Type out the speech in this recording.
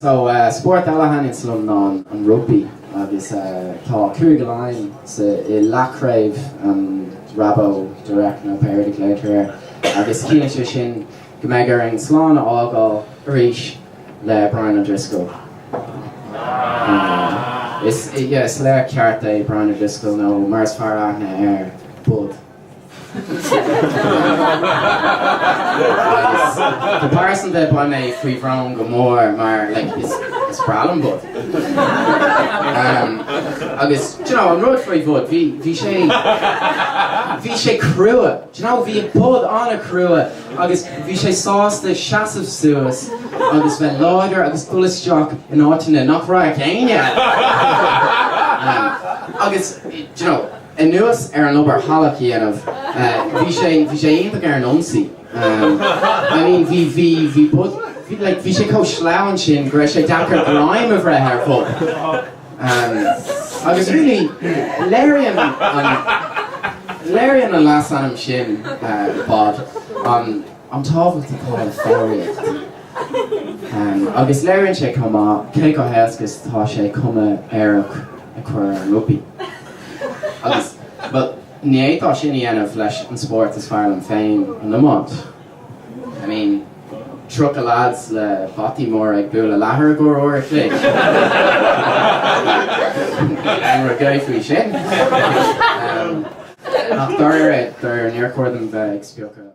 So, spórt eile a thaitníonns liom ná an rugbaí agus tá Cúige Laighean sa i leathchraobh an Rabo Direct nó pé rud a ghlaotar air agus ciallaíonn sé sin go mbeidh orainn slán a fhágáil arís le Brian O'Driscoll. Is, yeah, is laoch ceart é Brian O'Driscoll nó mar is fearr aithne air, Bod. Agus go pearsanta beidh mé faoi bhrón go mór mar like is is breá liom Bod. Agus do you know an rud faoi Bhod bhí bhí sé bhí sé crua do you know bhí Bod an-chrua agus bhí sé sásta seasamh suas agus bheith láidir agus dul isteach in áiteanna nach raghadh éinne eile. Agus do you know Anuas ar an obair shalach a dhéanamh, bhí sé, bhí sé iontach ar an ionsaí. I mean, bhí, bhí, bhí Bod, bhí, like, bhí sé chomh sleamhain sin go raibh sé deacair greim a bhreith ar Bhod. Agus really, léiríonn an, léiríonn an leasainm sin, Bod, an, an tábhacht atá le foghraíocht. Agus léiríonn sé chomh maith cé chomh héasca is atá sé cuma aerach a chur ar an rugbaí. Agus, bhuel, ní fhéadfá sin a dhéanamh leis an spórt is fearr liom féin, an iomáint. I mean, 30 lads le bataí móra ag bualadh leathair i gcomhair uair a chloig. Níl aon rud gay faoi sin. Ach dáiríre, dáiríre, níor chóir dom bheith ag spochadh.